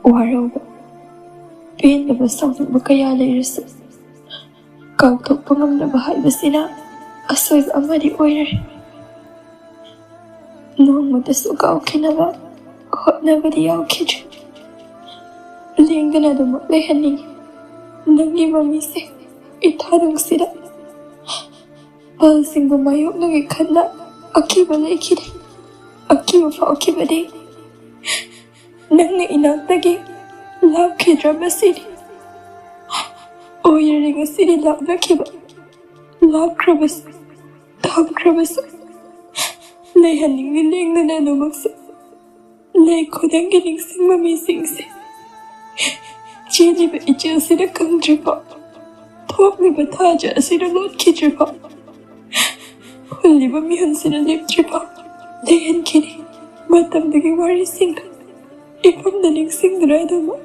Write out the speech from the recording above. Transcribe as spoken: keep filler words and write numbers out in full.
ꯋꯥꯔꯧꯕ, ꯄꯦꯟꯗꯕ, ꯁꯥꯎꯅꯤꯡꯕ ꯀꯌꯥ ꯂꯩꯔꯁꯨ, ꯀꯥꯎꯊꯣꯛꯄ ꯉꯝꯗꯕ ꯍꯥꯏꯕꯁꯤꯅ ꯑꯁꯣꯏꯕ ꯑꯃꯗꯤ ꯑꯣꯏꯔꯦ꯫ ꯅꯣꯡꯃꯇꯁꯨ ꯀꯥꯎꯈꯤꯅꯕ ꯍꯣꯠꯅꯕꯗꯤ ꯌꯥꯎꯈꯤꯗ꯭ꯔꯦ꯫ ꯂꯦꯡꯗꯅ ꯑꯗꯨꯃꯛ ꯂꯩꯍꯟꯅꯤꯡꯉꯤ ꯅꯪꯒꯤ ꯃꯃꯤꯁꯦ ꯏꯊꯥ ꯅꯨꯡꯁꯤꯗ꯫ ꯄꯜꯁꯤꯡꯕꯨ ꯃꯥꯌꯣꯛꯅꯒꯦ ꯈꯟꯅ ꯑꯀꯤꯕ ꯂꯩꯈꯤꯗꯦ, ꯑꯀꯤꯕ ꯐꯥꯎꯈꯤꯕꯗꯤ ꯅꯪꯅ ꯏꯅꯥꯛꯇꯒꯤ ꯂꯥꯞꯈꯤꯗ꯭ꯔꯕꯁꯤꯅꯤ꯫ ꯑꯣꯏꯔꯔꯦ ꯉꯁꯤꯗꯤ ꯂꯥꯞꯅꯈꯤꯕ, ꯂꯥꯞꯈ꯭ꯔꯕꯁꯨ, ꯊꯝꯈ꯭ꯔꯕꯁꯨ, ꯂꯩꯍꯟꯅꯤꯡꯉꯤ ꯂꯦꯡꯗꯅ ꯑꯗꯨꯃꯛꯁꯨ꯫ ꯂꯩ ꯈꯨꯗꯤꯡꯒꯤ ꯅꯤꯡꯁꯤꯡꯕ ꯃꯤꯁꯤꯡꯁꯦ ꯆꯦꯜꯂꯤꯕ ꯏꯆꯦꯜꯁꯤꯗ ꯀꯪꯗ꯭ꯔꯤꯐꯥꯎ, ꯊꯣꯛꯂꯤꯕ ꯊꯥꯖ ꯑꯁꯤꯗ ꯂꯣꯠꯈꯤꯗ꯭ꯔꯤꯐꯥꯎ, ꯍꯨꯜꯂꯤꯕ ꯃꯤꯍꯨꯟꯁꯤꯗ ꯂꯦꯞꯇ꯭ꯔꯤꯐꯥꯎ ꯂꯩꯍꯟꯈꯤꯅꯤ꯫ ꯃꯇꯝꯗꯨꯒꯤ ꯋꯥꯔꯤꯁꯤꯡꯗ ꯏꯄꯨꯝꯗ ꯅꯤꯡꯁꯤꯡꯗꯨꯅ ꯑꯗꯨꯃꯛ